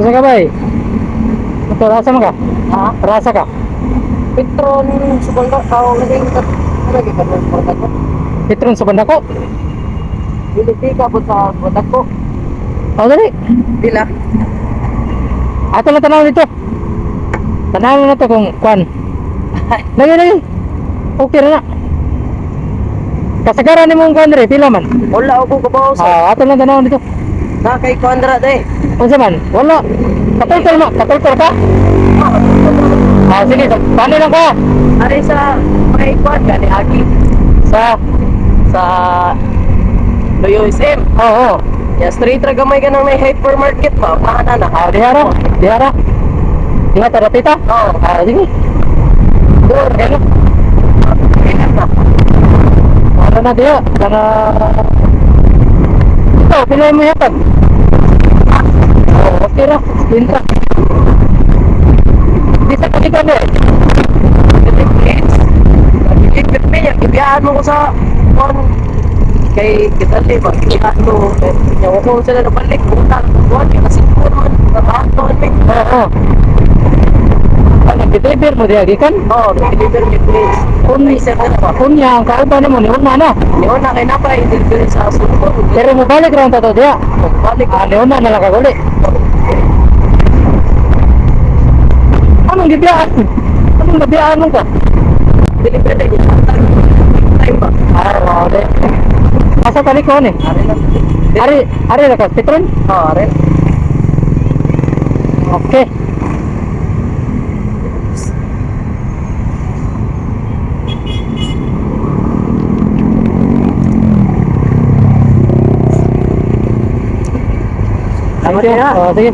Unsa ka bay? Ito, rasa man ka? Ha? Rasa ka? Petron subang ka kao lagi ka lagi ka sa ko. Petron sa banda ko. Dili di ka sa banda ko. Oh, dali. Dila. Ato lang tanaw dito. Tanaw na to kung kwan. Lagi, lagi. Okay na na. Kasagaran ni mong kwan diri, pila man? Wala ako kabaw sa. Ah, ato lang tanaw dito. Na kay Conrad eh. Unsa man? Wala. Katultol mo, katultol ka? Ah, sige, paano lang ka? Ari sa may kwan gani agi Sa sa Loyo SM. Oo, oo. Ya straight ra gamay ka nang may hypermarket ba. Paana na. Ah, dihara, dihara. Diha tarapita? Oo. Ah, sige. Doon, kaya. Kailan na. Ano na diha? Kana. Ito, pila mo yatag? Oh, okay ra. Pinta. Di sa kanila mo. Ipit me yan, ibiyaan mo ko sa kwan kay kitali ba, ibiyaan mo yung ako sila nabalik, utang, kwan, kasi kwan man, nakahato man. Oo. Ano, deliver mo diha gikan? Oo, deliver me please. Kun Sir, ano ba? Kunya ang kauban nimo ni una na. Niyon na kay napay, deliver sa sulpon. Pero mo balik ra ang tato diha. Balik. Ah, ni una na lang kaguli. Anong gibiyaan? Anong nabiyaan mo ka? Deliver na niya. Time ba? Ah, oo, di. Asa talikon eh? Are lang. Ari, ari ra ka, Petron? Oo, are. Okay. Thank you. Salamat. Oh, sige.